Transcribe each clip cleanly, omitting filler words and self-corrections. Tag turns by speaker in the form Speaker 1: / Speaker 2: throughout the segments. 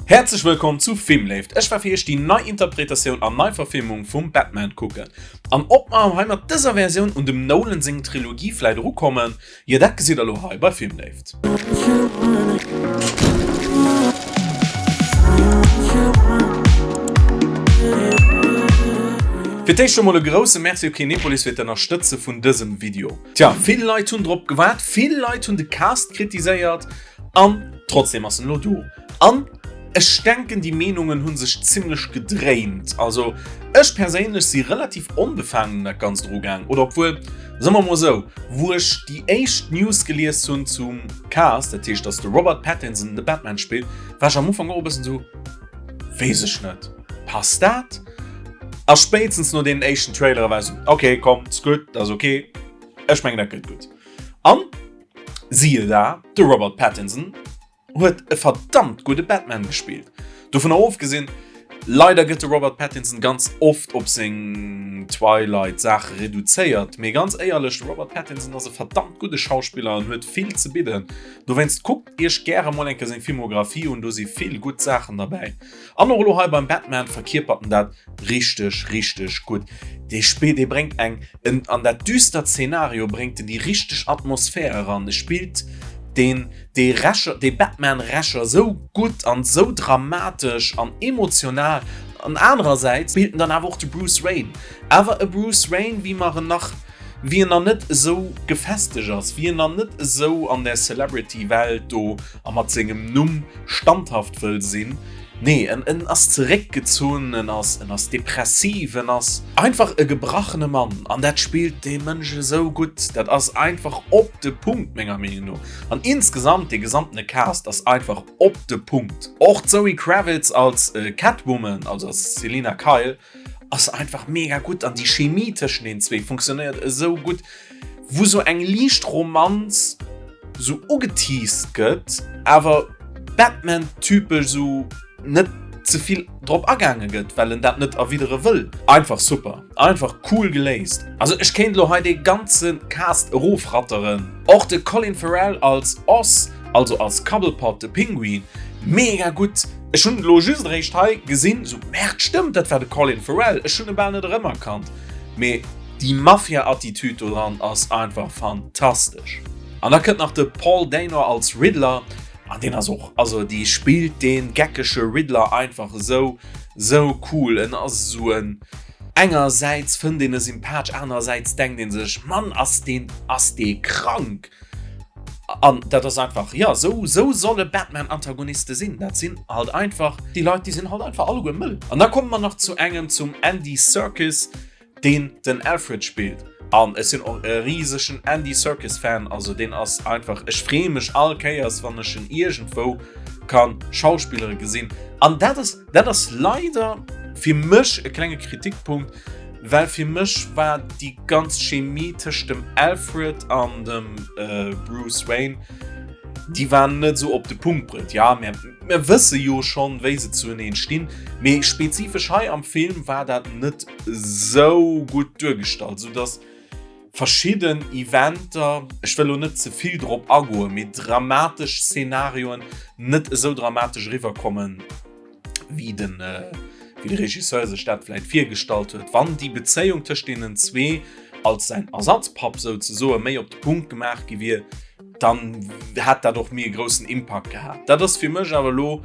Speaker 1: Häerzlech wëllkomm zu Filmléift. Ech war fir iech déi nei Interpretatioun an Neiverfilmung vum Batman kucken. An ob mer hei mat dëser Versioun un dem Nolan seng Trilogie vläit erukommen, jo dat gesitt der elo hei bei Filmléift. Fir d'éischt scho mol e grousse Merci u Kinepolis fir d'Ënnerstëtze vun dësem Video. Tja, vill Leit hunn drop gewaart, vill Leit hunn de Cast kritiséiert an trotzdem ass en elo do. An ech denken déi Meenungen hu sech zimmlech gedréint. Also ech perséinlech si relativ onbefaangen un dat Ganzt erugaang. Oder obwuel, soe mer mol esou, wou ech déi éischt News gelies hunn zum Cast, dat heescht datt de Robert Pattinson de Batman spillt, war ech am Ufank och e bëssen esou, weess ech net, passt dat? A spéitstens no deenen éischten Trailere war ech esou, ok, komm, ass gutt, ass ok, ech mengen dat gëtt gutt. An siehe da, de Robert Pattinson huet e verdammt gudde Batman gespillt. Dovunner ofgesinn, leider gëtt de Robert Pattinson ganz oft op seng Twilight-Saache reduzéiert, mee ganz éierlech, de Robert Pattinson ass e verdammt gudde Schauspiller an huet vill ze bidden. Dowéinst kuckt iech gäre mol eng Kéier seng Filmographie un, do si vill gutt Saachen derbäi. An och elo hei beim Batman verkierpert en dat richteg, richteg gutt. Dee spillt, dee bréngt eng, en, an dat düstert Szenario bréngt en déi richteg Atmosphär eran. E spillt deen, dee Rächer, dee Batman-Rächer esou gutt an esou dramatesch an emotional. An anerersäits spillt en dann awer och de Bruce Wayne. Awer e Bruce Wayne, wéi mer en nach, wéi en nach net esou gefestegt ass, wéi en nach net esou an der Celebrity-Welt do a mat sengem Numm standhaft wëll sinn. Nee, en en ass zeréckgezunn, en ass en ass depressiv, en ass einfach e gebrachene Mann an dat spillt dee Mënsch esou gutt. Dat ass einfach op de Punkt menger Meenung no. An insgesamt dee gesamtene Cast ass einfach op de Punkt. Och d'Zoe Kravitz als Catwoman, also als Selina Kyle, ass einfach mega gutt an déi Chemie tëschent den zwee funktionéiert esou gutt. wou sou eng liicht Romanz sou ugeteased gëtt, awer Batman-typesch sou net ze vill drop agaange gëtt, well en dat net erwidere wëll. Einfach super, einfach cool geléist. Also ech kéint elo hei dee ganze Cast erofratteren. Och de Colin Farrell als Oz, also als Cobblepot, de Pinguin, mega gutt. Ech hunn elo just eréischt hei gesinn, sou, Merde, stëmmt, dat war de Colin Farrell, ech hunn e bal net erëmerkannt. Mee déi Mafia-Attitude do dran ass einfach fantastesch. An da kënnt nach de Paul Dano als Riddler, an deen ass och, also dee spillt dee geckege Riddler einfach esou, esou cool. En ass esou en, engersäits fënnt een e sympathesch, anerersäits denkt een sech, Mann, ass deen, ass dee krank? An dat ass einfach, jo, esou, esou solle Batman-Antagoniste sinn. Dat sinn halt einfach déi Leit, déi sinn halt einfach alleguer mëll. An da komme mer nach zu engem, zum Andy Serkis, deen den Alfred spillt. An ech sinn och e risegen Andy Serkis-Fan, also deen ass einfach, ech freeë mech all Kéiers, wann ech en iergendwou ka schauspillere gesinn. An dat ass, dat ass leider fir mech e klenge Kritikpunkt, Well fir mech war déi ganz Chemie tëscht dem Alfred an dem Bruce Wayne, déi war net esou op de Punkt bruet. Ja, mir, mir wësse jo schonn, wéi se zueneen stinn, mee spezifesch hei am Film war dat net esou gutt duergestallt, soudass verschidden Eventer, ech wëll elo net ze vill drop agoen, mee dramatesch Szenarioen net esou dramatesch eriwwerkommen. wéi den, wéi de Regisseur sech dat vläit virgestallt huet, wann déi Bezéiung tëscht deenen zwee als säin Ersatzpapp souzesoe méi op de Punkt gemaach gi wier, dann hätt dat och méi e groussen Impakt gehat. Dat ass fir mech awer elo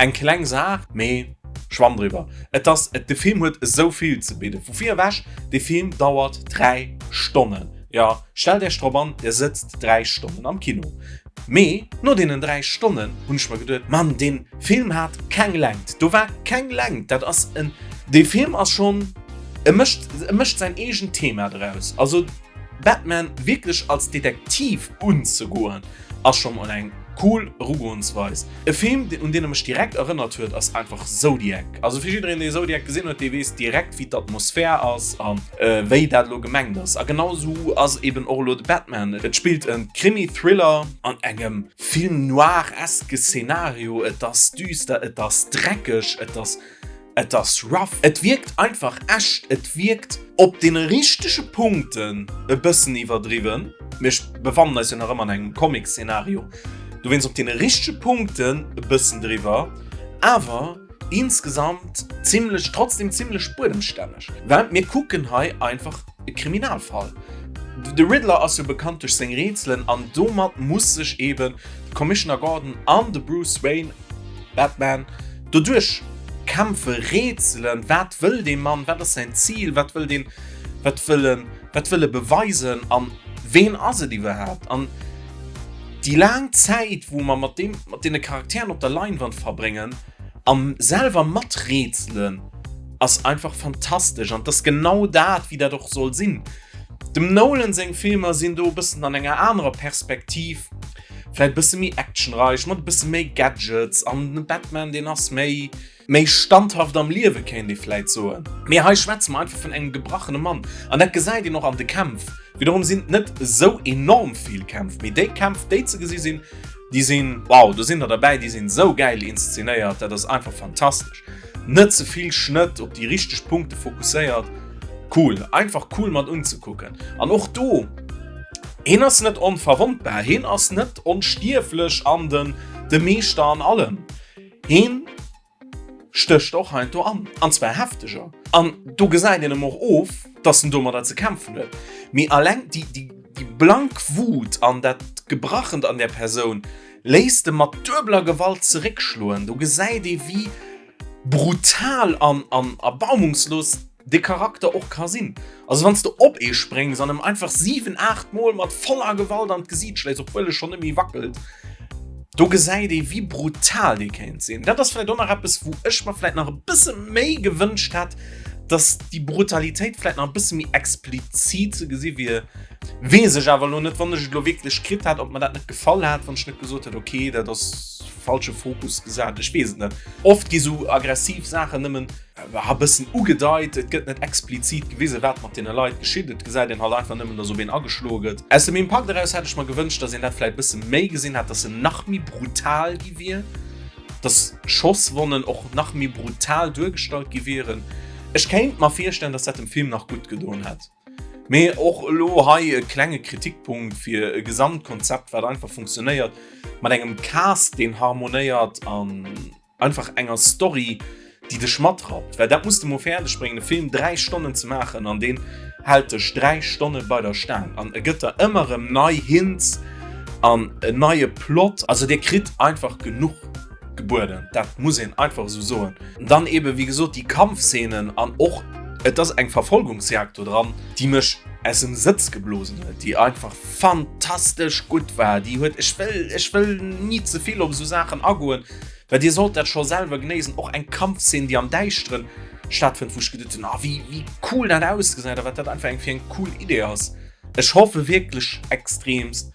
Speaker 1: eng kleng Saach, mee schwamm driwwer. Et ass, de Film huet esou vill ze bidden. Vu vir ewech, de Film dauert 3 Stonnen. Jo, stellt Iech drop an, Dir sëtzt 3 Stonnen am Kino. Mee no deenen 3 Stonnen hunn ech mer geduet, Mann, dee Film hat keng Längt. Do war keng Längt. Dat ass en, dee Film ass schonn, e mécht, e mécht säin eegent Thema draus. Also Batman wierklech als Detektiv unzegoen, ass scho mol eng cool Erugoensweis. E Film, un deen e mech direkt erënnert huet, ass einfach Zodiac. Also fir jiddereen, dee Zodiac gesinn huet, dee weess direkt, wéi d'Atmosphär ass a wéi dat elo gemengt ass. A genau esou ass eben och elo de Batman. Et spillt e Krimi-Thriller an engem Film noir-eske Szenario. Et ass düster, et ass dreckeg, et ass Et ass rough, et wierkt einfach echt, et wierkt op deene richtege Punkten e bëssen iwwerdriwwen, mir befannen eis jo nach ëmmer an engem Comic-Szenario, dowéinst op deene richtege Punkten e bëssen driwwer, awer insgesamt zimlech, trotzdem zimlech buedemstänneg, well mir kucken hei einfach e Kriminalfall. De Riddler ass jo bekannt duerch seng Rätselen an domat muss sech eben de Commissioner Gordon an de Bruce Wayne, Batman, doduerch kämpfe, rätselen, wat wëll dee Mann, wat ass säin Zil, wat wëll deen, wat wëll en, wat wëll e beweisen an ween ass et iwwerhaapt? An déi laang Zäit, wou mer mat deem, mat deene Charakteren op der Leinwand verbréngen a selwer maträtselen, ass einfach fantastesch an 't ass genau dat, wéi dat och soll sinn. Dem Nolan seng Filmer sinn do e bëssen an enger anerer Perspektiv, vläit e bësse méi actionreich, mat e bësse méi Gadgets an den Batman, deen ass méi, méi standhaft am Liewe kéint ee vläit soen. Mee hei schwätze mer einfach vun engem gebrachene Mann an dat gesäit een och an de Kämpf. Wiederum sinn et net esou enorm vill Kämpf, mee déi Kämpf déi ze gesi sinn, déi sinn wow, do sinn der derbäi, déi sinn esou gäil inszenéiert, dat ass einfach fantastesch. Net ze vill Schnëtt, op déi richteg Punkte fokusséiert, cool, einfach cool mat unzekucken. An och do, hien ass net onverwondbar, hien ass net onstierflech an den de Meeschter an allem. Heen stécht och heiansdo an, an zwar hefteger. An do gesäit een em och of, dass en domadder ze kämpfen huet. Mee alleng déi, déi, déi blank Wut an dat Gebrachent an där Persoun léisst e mat duebeler Gewalt zeréckschloen. Do gesäit ee wéi brutal an, an erbarmungslos dee Charakter och ka sinn. Also wann s de op ee spréngs an em einfach 7, 8 Mol mat voller Gewalt an d'Gesiit schléis, obwuel e schonn net méi wackelt, do gesäit ee wéi brutal dee kéint sinn. Dat ass vläicht och nach eppes, wou ech mer vläicht nach e bësse méi gewënscht hätt, dass déi Brutalitéit vläicht nach e bësse méi explizit ze gesi wier. Weess ech awer elo net, wann ech et elo wierklech kritt hätt, ob mer dat net gefall hätt, wann ech net gesot hätt, okay, dat ass falsche Fokus gesat, ech weess et net. Oft gi sou aggressiv Saachen nëmmen E bëssen ugedeit, et gëtt net explizit gewisen, wat mat deene Leit geschitt. Et gesäit een halt einfach nëmmen, dass op een ageschloe gëtt. Aus dem Impakt eraus hätt ech mer gewënscht, dass een dat vläit bësse méi gesinn hätt, dass en nach méi brutal gi wier, dass Schosswonnen och nach méi brutal duergestallt gi wieren. Ech kéint mer virstellen, dass dat dem Film nach gutt gedoen hätt. Mee och elo hei e klenge Kritikpunkt fir e Gesamtkonzept, wat einfach funktionéiert, mat engem Cast, deen harmonéiert an. Einfach enger Story, déi dech matrappt, well dat muss de mol fäerdeg bréngen, e Film 3 Stonnen ze maachen an deen hält dech 3 Stonne bei der Staang an e gëtt der ëmmer erëm nei Hints an en neie Plot. Also dir kritt einfach genuch gebueden, dat muss een einfach esou soen. Dann eben wéi gesot déi Kampfszenen an och et ass eng Verfolgungsjagd do dran, déi mech aus dem Sëtz geblosen huet, déi einfach fantastesch gutt war, déi huet, ech wëll, ech wëll ni ze vill op esou Saachen agoen, Well dir sollt dat scho selwer genéisen, och eng Kampfszene, déi am Däischteren stattfënnt, wou ech geduet hunn, ah wéi, wéi cool dat ausgesäit a wat dat einfach eng fir eng cool Idee ass. Ech hoffe wierklech extremst,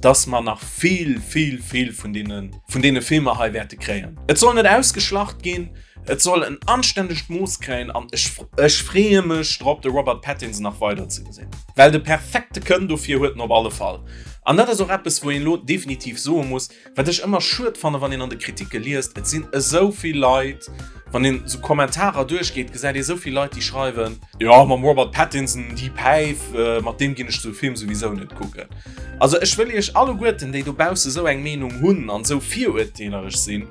Speaker 1: dass mer nach vill, vill, vill vun deene, vun deene Filmer hei wäerte kréien. Et soll net ausgeschlacht ginn, et soll en anstännegt Mooss kréien an ech, ech freeë mech drop, de Robert Pattinson nach weider ze gesinn, well de perfekte Kënn dofir huet en op alle Fall. An dat ass och eppes, wou een elo definitiv soe muss, Wat ech ëmmer schued fannen, wann een an de Kritike liest, et sinn esou vill Leit, wann een esou Kommentarer duerchgeet, gesäit ee esou vill Leit, déi schreiwen, jo mam Robert Pattinson, déi Päif, mat deem ginn ech esou e Film souwisou net kucken. Also ech wëll iech alleguerten, déi dobausse esou eng Meenung hunn an esou virurteelereg sinn,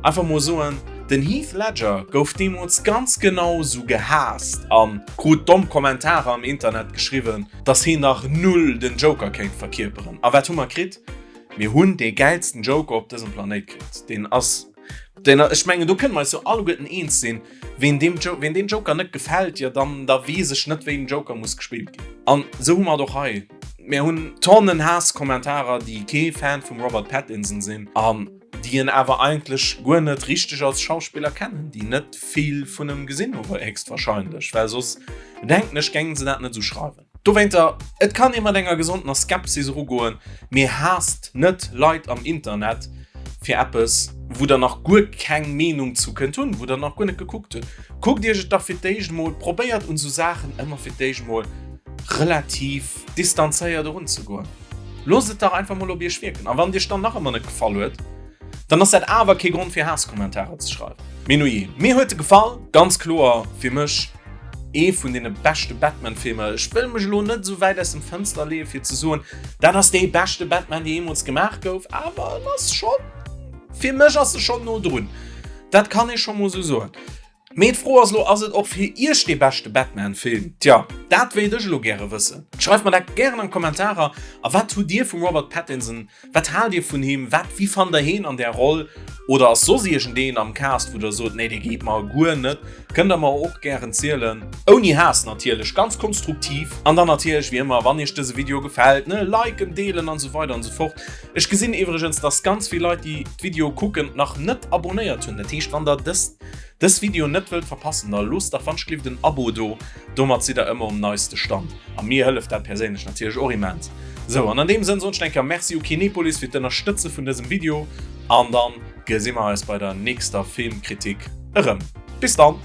Speaker 1: einfach mol soen, den Heath Ledger gouf deemools ganz genau esou gehaasst a krut domm Kommentarer am Internet geschriwwen, dass heen nach null den Joker kéint verkierperen. A wat hu mer kritt? Mir hunn dee gäilsten Joker op dësem Planéit kritt. Deen ass, deen, ech mengen, do kënne mer eis jo alleguerten eens sinn, ween deem Jo, ween deen Joker net gefält, jo dann, da weess ech net, wéi den Joker muss gespillt ginn. An esou hu mer et och hei. Mir hunn Tonnen Haass-Kommentarer, déi kee Fan vum Robert Pattinson sinn an déi en awer eigentlech guer net richteg als Schauspiller kennen, déi net vill vun em gesinn hu héchstwahrscheinlech, well soss, denken ech, géingen se dat net esou schreiwen. Dowéinter, et kann ee mat enger gesondener Skepsis erugoen, mee haasst net Leit am Internet fir eppes, wou der nach guer keng Meenung zu kënnt hunn, wou der nach guer net gekuckt hutt. Kuckt iech et dach fir d'éischt emol, probéiert un esou Saachen ëmmer fir d'éischt emol relativ distanzéiert erunzegoen. Loosst et dach einfach mol op iech wierken a wann et iech dann nach ëmmer net gefall huet, dann ass dat awer kee Grond fir Haasskommentarer ze schreiwen. Mee nujee, mir huet e gefall, ganz kloer fir mech. Ee vun deene beschte Batman-Filmer. Ech wëll mech elo net esou wäit aus dem Fënster leeë fir ze soen, dat ass dee beschte Batman, dee jeemools gemaach gouf, awer en ass schonn, fir mech ass e schonn no drun. Dat kann ee scho mol sou soen. Mee d'Fro ass elo, ass et och fir iech dee beschte Batman-Film? Tja, dat wéilt ech elo gäre wëssen. Schreift mer dat gären an d'Kommentarer. A wat hutt dir vum Robert Pattinson? Wat haalt dir vun him? Wat, wéi fannt der heen an där Roll? Oder ass soss iergendeen am Cast, wou der sot, nee, dee geet mer guer net? Kënnt der mer och gären zielen. Ouni Haass natierlech, ganz konstruktiv. An dann natierlech wéi ëmmer, wann iech dëse Video gefält, ne, liken, deelen an esou weider an esou fort. Ech gesinn iwwregens, dass ganz vill Leit, déi d'Video kucken, nach net abonéiert hunn. Dat heescht, wann der dëst Dës Video net wëllt verpassen, da loosst dach wannschglift en Abo do, domat sidd der ëmmer um neiste Stand a mir hëlleft dat perséinlech natierlech och immens. Sou, an an deem Sënn soen ech eng Kéier Merci u Kinepolis fir d'Ënnerstëtze vun dësem Video an dann gesi mer eis bei der nächster Filmkritik erëm. Bis dann!